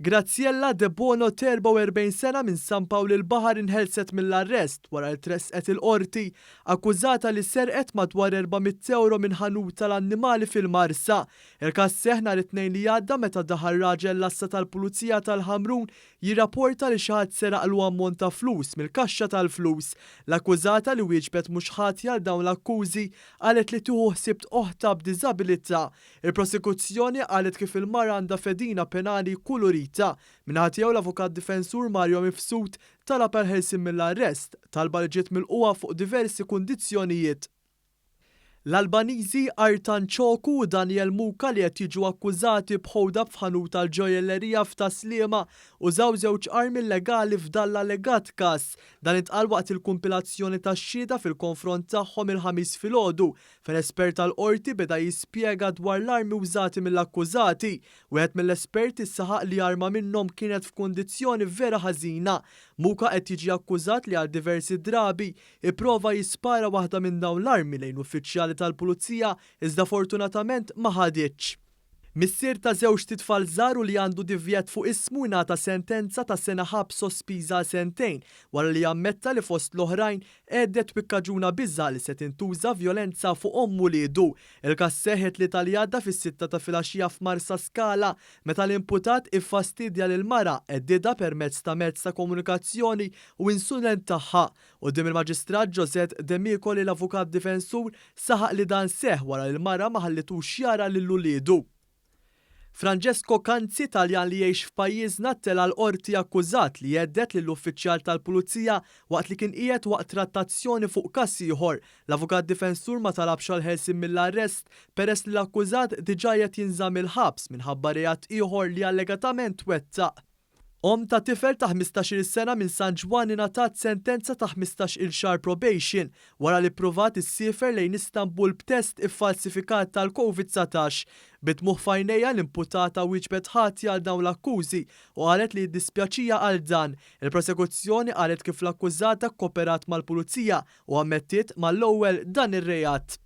Graziella Debono t'44 sena minn San Pawl il-Baħar inħelset mill-arrest wara li tressqet il-Qorti akkużata li serqet madwar 400 ewro minn ħanut tal-annimali fil-Marsa. Il-każ seħħ nhar it-Tnejn li għadda meta daħal raġel l-għassa tal-Pulizija tal-Ħamrun jirrapporta li xi ħadd seraqlu ammont ta' flus mill-kaxxa tal-flus. L-akkużata li wieġbet mhux ħatja għal dawn l-akkużi qalet li tieħu ħsieb oħtha b'diżabilità. Il-prosekuzzjoni qalet kif il-mara għandha fedina penali kulurita. Min-naħa tiegħu l-avukat difensur Mario Mifsud talab għall-ħelsien mill-arrest, talba li ġiet milqugħa fuq diversi kundizzjonijiet. L-Albaniżi Artan Çoku u Daniel Muka li qed jiġu akkużati b'hold-up f'ħanut tal-ġojjellerija f'Tas-Sliema użaw żewġ armi illegali f'dan l-allegat każ. Dan intqal waqt il-kumpilazzjoni tax-xhieda fil-konfront tagħhom il-Ħamis filgħodu fejn espert tal-Qorti beda jispjega dwar l-armi wżati mill-akkużati. Wieħed mill-esperti saħaq li arma minnhom kienet f'kundizzjoni vera ħażina. Muka qed jiġi akkużat li għal diversi drabi ipprova jispara waħda minn dawn l-armi lejn uffiċjali tal-Pulizija iżda fortunatament ma ħaditx. Missier ta' żewġt itfal żgħar u li għandu divjett fuq ismu ingħata sentenza ta' sena ħabs sospiża għal sentejn wara li ammetta li fost l-oħrajn Hedded u kkaġuna biża' li se tintuża vjolenza fuq omm uliedu. Il-każ seħħ it-Tlieta li għadda fis-sitta ta' filgħaxija f'Marsaskala meta l-imputat iffastidja lil mara, heddidha permezz ta' mezz ta' komunikazzjoni u insulentagħha. Quddiem il-Maġistrat Josette Demicoli l-avukat difensur saħaq li dan seħħ wara li l-mara ma ħallitux jara lil uliedu. Francesco Canzi, Taljan li jgħix f'pajjiżna, ttela' l-Qorti akkużat li hedded lil uffiċjal tal-Pulizija waqt li kien qiegħed waqt trattazzjoni fuq każ ieħor. L-avukat difensur ma talabx għall-ħelsien mill-arrest peress li l-akkużat diġà qiegħed jinżamm il-ħabs minħabba reat ieħor li allegatament twettaq. Omm ta' tifel ta' 15-il sena minn San Ġwann ingħatat sentenza ta' 15-il xahar probation wara li ppruvat issiefer lejn Istanbul b'test iffalsifikat tal-Covid 19. Bi dmugħ f'għajnejha l-imputata wieġbet ħatja għal dawn l-akkużi u qalet li jiddispjaċiha għal dan. Il-prosekuzzjoni qalet kif l-akkużata kkoperat mal-pulizija u ammettiet mal-ewwel dan ir-reat.